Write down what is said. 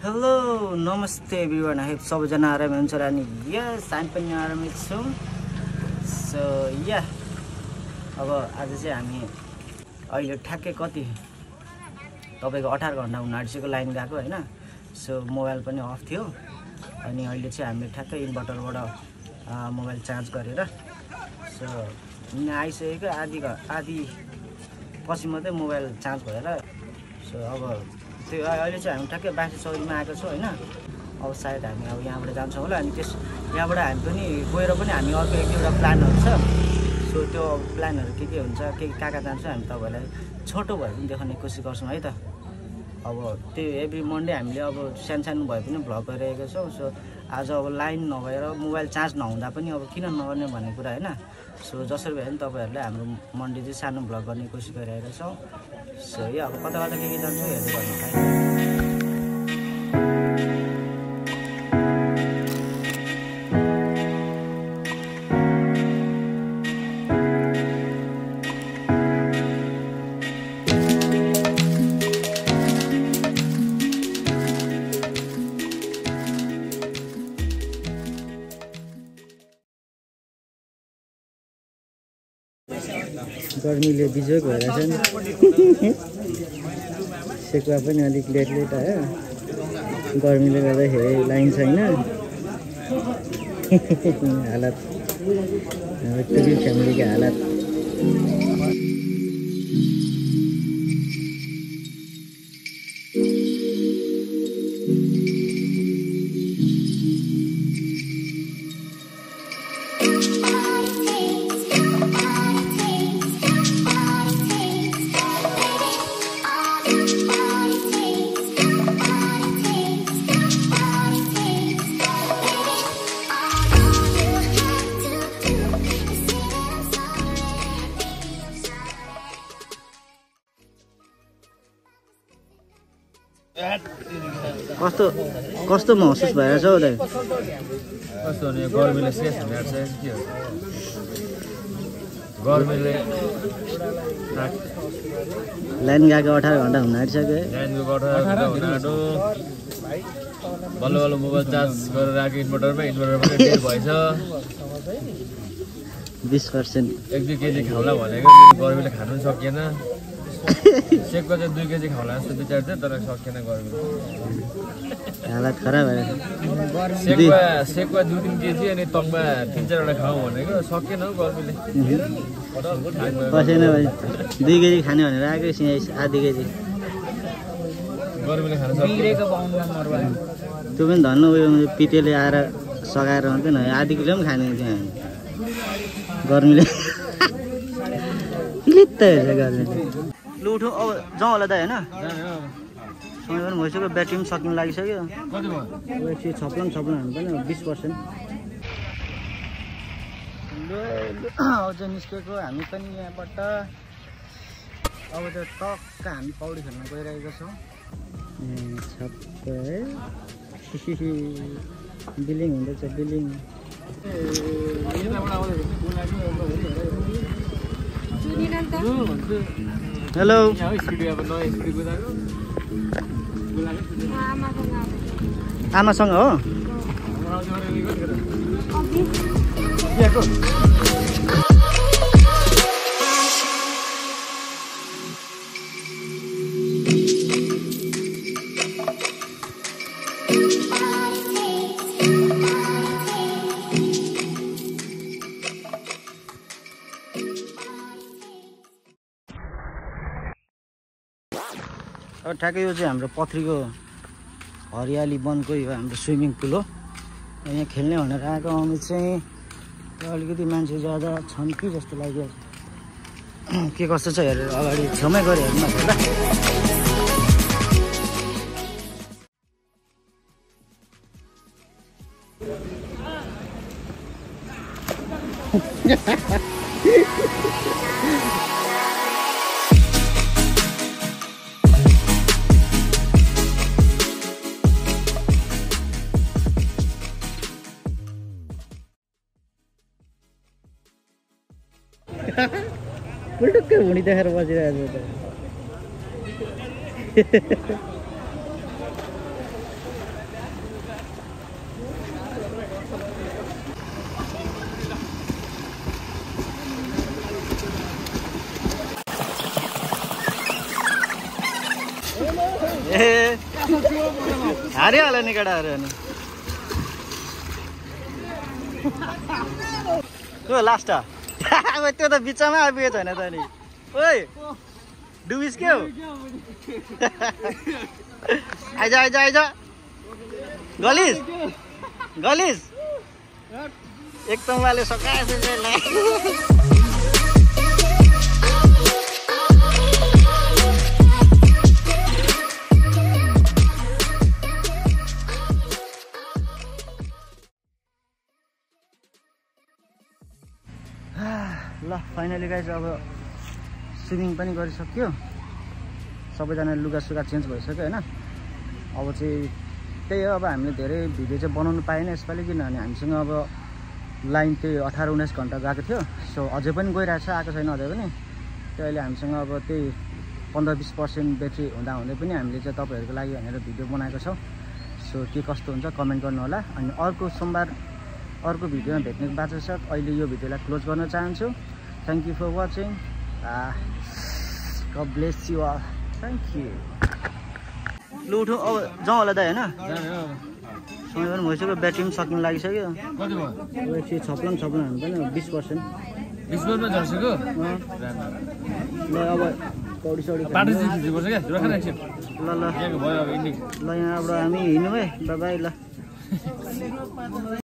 hello नमस्ते everyone I hope सबैजना आरामै हुन्छ र नि यस हामी पनि आरामै छौँ सो या अब आज चाहिँ हामी अहिले ठ्याक्कै कति तपाईको 18 घण्टा हुन आँटिसक्यो लाइन गएको हैन सो मोबाइल पनि अफ थियो अनि अहिले चाहिँ हामीले ठ्याक्कै इन्भर्टरबाट मोबाइल चार्ज गरेर सो यहाँ आइसकेको आधी पछि मात्रै मोबाइल चार्ज भएर सो अब त्यो अहिले चाहिँ हामी ठ्याक्कै बासी चौरीमा आएको छौँ हैन अब सायद हामी अब यहाँबाट जान्छौँ होला अनि यहाँबाट हामी पनि गएर पनि हामी अर्को एक दुईवटा प्लानहरू छ सो त्यो प्लानहरू के हुन्छ के कहाँ जान्छ हामी तपाईहरुलाई छोटो भए पनि देखाउने कोसिस गर्छौँ है त अब त्यो एभ्री मन्डे हामीले अब सानो भए पनि भ्लग गरिरहेको छौँ सो आज अब लाइन नभएर मोबाइल चार्ज नहुँदा पनि अब किन नगर्ने भन्ने कुरा हैन सो जसरी भए पनि तपाईहरुले हाम्रो मन्डे चाहिँ सानो भ्लग गर्ने कोसिस गरिरहेका छौँ सो यो अब कता के जान्छौँ हेर्दै गर्नु है गर्मीले बिजोग भइरहेछ नि सेकुवा पनि अलिक लेट आयो गर्मीले गर्दाखेरि लाइन छैन हालत हाम्रो टुरी फ्यामिलीको हालत कस्तो महसुस भइरहेछ हौ दाइ कस्तो भने गर्मीले शेष भइरहेछ के हो गर्मीले लाइन गएको 18 घण्टा हुन आँटिसक्यो है लाइनको 18 घण्टा हुन आँटो बल्ल मोबाइल चार्ज गरेर राखेको इन्भर्टर पनि डेड भएछ 20% 1-2 केजी खाउला भनेको गर्मीले खानु सकिएन सेकको चाहिँ 2 केजी खाउला जस्तो विचार थियो तर सकिएन गर्मीले हालत खराब भयो सेकवा 2-3 केजी अनि तङमा 3-4 वटा खाऊ भनेको सकिएन हौ गर्मीले पसेन भाइ 2 केजी खाने भनेर आएको आधी केजी गर्मीले खान सकिएको त्यो पनि धन्न उयो पितेले आएर सगाएर मात्रै न आधी किलो पनि खाने थियो हामी गर्मीले लित्त हेर्छ गर्मीले लु उठौँ अब जाउँ होला त होइन समय पनि भइसक्यो ब्याट्री पनि सकिनु लागिसक्यो एकछिन छप्लन हाल्नु पनि 20% अझ निस्केको हामी पनि यहाँबाट अब त टक्क हामी पौडी खेल्न गइरहेको छौँ सबै बिलिङ हुँदैछ बिलिङ हेलो आमासँग हो ठ्याक्कै यो चाहिँ हाम्रो पथरीको हरियाली वनको यो हाम्रो स्विमिङ पुल हो यहाँ खेल्ने भनेर आएको आउनु चाहिँ अलिकति मान्छे ज्यादा छन् कि जस्तो लाग्यो के कस्तो छ हेरेर अगाडि छेउमै गएर हेर्नु होला उल्टुक्कै हुनी देखेर बसिरहेको छ ए हारिहाल्यो नि केटाहरू अनि त्यो लास्ट अब त्यो त बिचमा आइपुगेको छैन त नि ओइ डुबिस के हो आइज आइज आइज गलिस गलिस एकदम वाले सकाए ल फाइनली गाइस अब स्विमिङ पनि गरिसक्यो सबैजना लुगा सुगा चेन्ज भइसक्यो होइन अब चाहिँ त्यही हो अब हामीले धेरै भिडियो चाहिँ बनाउनु पाएन यसपालि किनभने हामीसँग अब लाइन त्यही 18-19 घन्टा गएको थियो सो अझै पनि गइरहेको छ आएको छैन अझै पनि त्यो अहिले हामीसँग अब त्यही 15-20% ब्याट्री हुँदा हुँदै पनि हामीले चाहिँ तपाईँहरूको लागि भनेर भिडियो बनाएको छौँ सो के कस्तो हुन्छ कमेन्ट गर्नु होला अनि अर्को सोमबार अर्को भिडियोमा भेट्ने बाचा छ अहिले यो भिडियोलाई क्लोज गर्न चाहन्छु thank you for watching God bless you all thank you लु उठौँ अब जाउँ होला दाइ होइन समय पनि भइसक्यो ब्याट्री पनि सकिनु लागिसक्यो एकछिन छप्लन हाल्नु पनि 20% ल अब पौडी सौडी ल ल यहाँबाट हामी हिँड्नु है बाई ल